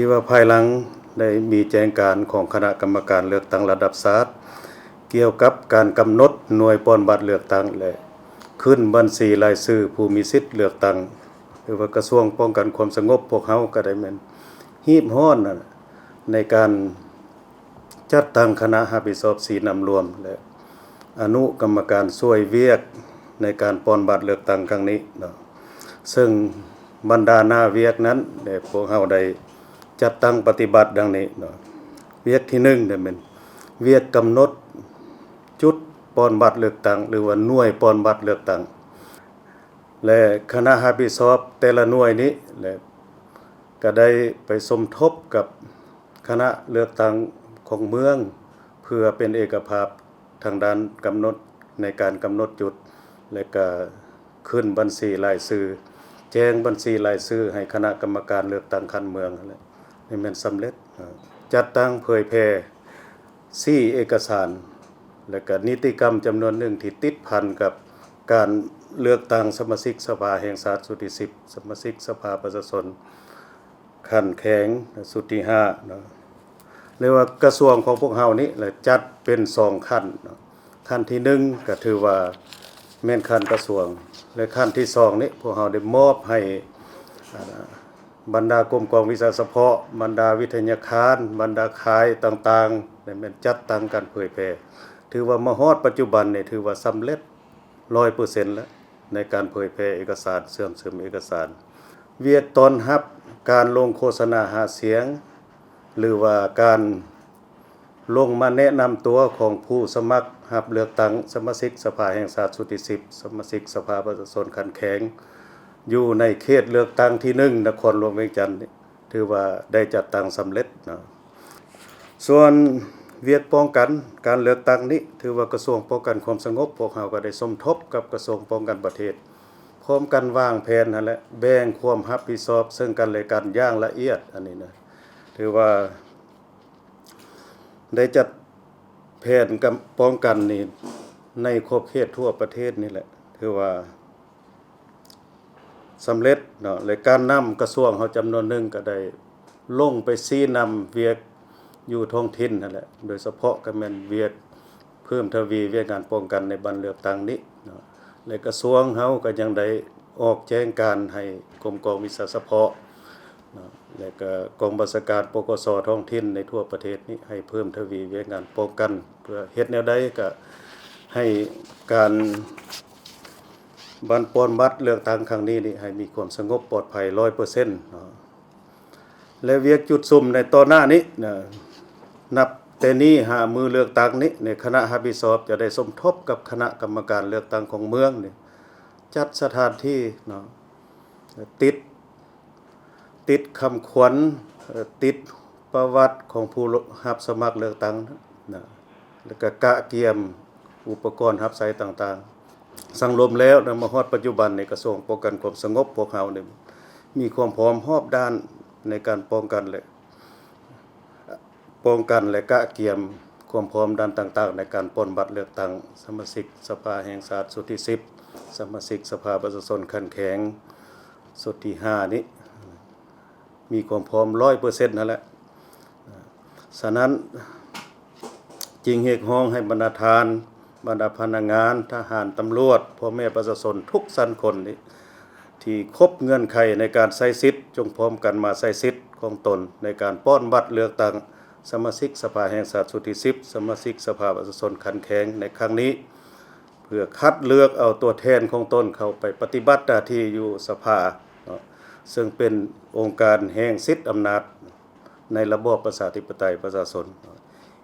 ທີ່ວ່າພາຍຫຼັງໄດ້ມີແຈ້ງການຂອງຄະນະກຳມະການເລືອກຕັ້ງລະດັບຊາດ ກ່ຽວກັບການກຳນົດໜ່ວຍປ່ອນບັດເລືອກຕັ້ງ ແລະ ຂຶ້ນບັນຊີລາຍຊື່ຜູ້ມີສິດເລືອກຕັ້ງ ຫຼືວ່າກະຊວງປ້ອງກັນຄວາມສະຫງົບ ພວກເຮົາກໍໄດ້ແມ່ນຮີບຮ້ອນໃນການ ຈັດຕັ້ງຄະນະຮັບຜິດຊອບຊີ້ນຳລວມ ແລະ ອະນຸກຳມະການຊ່ວຍວຽກໃນການປ່ອນບັດເລືອກຕັ້ງຄັ້ງນີ້ເນາະ, ເຊິ່ງບັນດາໜ້າວຽກນັ້ນ ແລະ ພວກເຮົາໄດ້ຈັດຕັ້ງປະຕິບັດດັ່ງນີ້ເນາະ. ວຽກທີໜຶ່ງ ໄດ້ແມ່ນວຽກກຳນົດຈຸດປ່ອນບັດເລືອກຕັ້ງ ຫຼືວ່າໜ່ວຍປ່ອນບັດເລືອກຕັ້ງ ແລະ ຄະນະຮັບຜິດຊອບແຕ່ລະໜ່ວຍນີ້ ແລະ ກະໄດ້ໄປສົມທົບກັບຄະນະເລືອກຕັ້ງຂອງເມືອງ ເພື່ອເປັນເອກະພາບທາງດ້ານກຳນົດ ໃນການກຳນົດຈຸດ ແລະ ກະຂຶ້ນບັນຊີລາຍຊື່ ແຈ້ງບັນຊີລາຍຊື່ໃຫ້ຄະນະກຳມະການເລືອກຕັ້ງຂັ້ນເມືອງຫັ້ນແຫຼະ ນີ້ແມ່ນສຳເລັດ. ຈັດຕັ້ງເຜີຍແຜ່ ສີ່ເອກະສານ ແລະ ກະນິຕິກຳຈຳນວນໜຶ່ງທີ່ຕິດພັນກັບການເລືອກຕັ້ງສະມາຊິກສະພາແຫ່ງຊາດຊຸດທີສິບ ສະມາຊິກສະພາປະຊາຊົນຂັ້ນແຂວງຊຸດທີຫ້າເນາະ ເລີຍວ່າກະຊວງຂອງພວກເຮົານີ້ລະຈັດເປັນສອງຂັ້ນເນາະ. ຂັ້ນທີໜຶ່ງກະຖືວ່າແມ່ນຂັ້ນກະຊວງ ແລະ ຂັ້ນທີສອງນີ້ພວກເຮົາໄດ້ມອບໃຫ້ ບັນດາກົມກອງວິຊາສະເພາະ, ບັນດາວິທະຍາຄານ, ບັນດາຄ້າຍຕ່າງໆ ໄດ້ແມ່ນຈັດຕັ້ງການເຜີຍແຜ່. ຖືວ່າມາຮອດປັດຈຸບັນນີ້ຖືວ່າສຳເລັດຮ້ອຍເປີເຊັນແລ້ວ ໃນການເຜີຍແຜ່ເອກະສານ, ເຊື່ອມຊຶມເອກະສານ. ວຽກຕ້ອນຮັບການລົງໂຄສະນາຫາສຽງ ຫຼືວ່າການ ລົງມາແນະນຳຕົວຂອງຜູ້ສະໝັກຮັບເລືອກຕັ້ງສະມາຊິກສະພາແຫ່ງຊາດຊຸດທີສິບ ສະມາຊິກສະພາປະຊາຊົນຂັ້ນແຂວງ ຢູ່ໃນເຂດເລືອກຕັ້ງທີໜຶ່ງ ນະຄອນຫຼວງວຽງຈັນນີ້ ຖືວ່າໄດ້ຈັດຕັ້ງສຳເລັດເນາະ. ສ່ວນວຽກປ້ອງກັນການເລືອກຕັ້ງນີ້ ຖືວ່າກະຊວງປ້ອງກັນຄວາມສະຫງົບ ພວກເຮົາກໍໄດ້ສົມທົບກັບກະຊວງປ້ອງກັນປະເທດ ພ້ອມກັນວາງແຜນຫັ້ນແຫຼະ ແບ່ງຄວາມຮັບຜິດຊອບເຊິ່ງກັນແລະກັນຢ່າງລະອຽດ ອັນນີ້ນະ ຖືວ່າ ໄດ້ຈັດແຜນກຳ ປ້ອງກັນນີ້ໃນຂອບເຂດທົ່ວປະເທດນີ້ແຫຼະ ຖືວ່າສຳເລັດເນາະ ແລະ ການນຳກະຊວງເຮົາຈຳນວນໜຶ່ງກໍໄດ້ລົງໄປຊີ້ນຳວຽກຢູ່ທ້ອງຖິ່ນຫັ້ນແຫຼະ ໂດຍສະເພາະກໍແມ່ນວຽກເພີ່ມທະວີວຽກງານປ້ອງກັນໃນບັນເລືອກຕັ້ງນີ້ເນາະ ແລະ ກະຊວງເຮົາກໍຍັງໄດ້ອອກແຈ້ງການໃຫ້ກົມກອງວິຊາສະເພາະ ເນາະ ແລະກະກອງບັນຊາການ ປກສ ທ້ອງຖິ່ນໃນທົ່ວປະເທດນີ້ ໃຫ້ເພີ່ມທະວີວຽກງານປ້ອງກັນ ເພື່ອເຮັດແນວໃດກະໃຫ້ການບັນ ປ່ອນບັດເລືອກຕັ້ງຄັ້ງນີ້ນີ້ ໃຫ້ມີຄວາມສະຫງົບປອດໄພຮ້ອຍເປີເຊັນເນາະ ແລະ ວຽກຈຸດສຸມໃນຕໍ່ໜ້ານີ້ນະ ນັບແຕ່ນີ້ຫາມື້ເລືອກຕັ້ງນີ້ ໃນຄະນະຮັບຜິດຊອບຈະໄດ້ສົມທົບກັບຄະນະກຳມະການເລືອກຕັ້ງຂອງເມືອງນີ້ ຈັດສະຖານທີ່ເນາະ ຕິດ ຕິດຄຳຂວັນ ເອີ ຕິດປະຫວັດຂອງຜູ້ຮັບສະໝັກເລືອກຕັ້ງນະ ແລ້ວກະກະກຽມອຸປະກອນຮັບໃຊ້ຕ່າງໆ. ສັງລວມແລ້ວນະ ມາຮອດປັດຈຸບັນນີ້ ກະຊວງປ້ອງກັນຄວາມສະຫງົບພວກເຮົານີ້ມີຄວາມພ້ອມຮອບດ້ານໃນການປ້ອງກັນ ແລະ ປ້ອງກັນ ແລະ ກະກຽມຄວາມພ້ອມດ້ານຕ່າງໆ ໃນການປ່ອນບັດເລືອກຕັ້ງສະມາຊິກສະພາແຫ່ງຊາດຊຸດທີສິບ ສະມາຊິກສະພາປະຊາຊົນຂັ້ນແຂວງຊຸດທີຫ້ານີ້ ມີຄວາມພ້ອມຮ້ອຍເປີເຊັນຫັ້ນແຫຼະ. ສະນັ້ນ ຈຶ່ງຮຽກຮ້ອງໃຫ້ບັນດາທ່ານ, ບັນດາພະນັກງານ, ທະຫານ, ຕຳຫຼວດ, ພໍ່ແມ່ປະຊາຊົນທຸກຊັ້ນຄົນນີ້ ທີ່ຄົບເງື່ອນໄຂໃນການໃຊ້ສິດ ຈົ່ງພ້ອມກັນມາໃຊ້ສິດຂອງຕົນ ໃນການປ່ອນບັດເລືອກຕັ້ງສະມາຊິກສະພາແຫ່ງຊາດຊຸດທີສິບ ສະມາຊິກສະພາປະຊາຊົນຂັ້ນແຂວງໃນຄັ້ງນີ້ ເພື່ອຄັດເລືອກເອົາຕົວແທນຂອງຕົນເຂົ້າໄປປະຕິບັດໜ້າທີ່ຢູ່ສະພາເນາະ ເຊິ່ງເປັນອົງການແຫ່ງສິດອຳນາດໃນລະບອບປະຊາທິປະໄຕປະຊາຊົນເນາະ.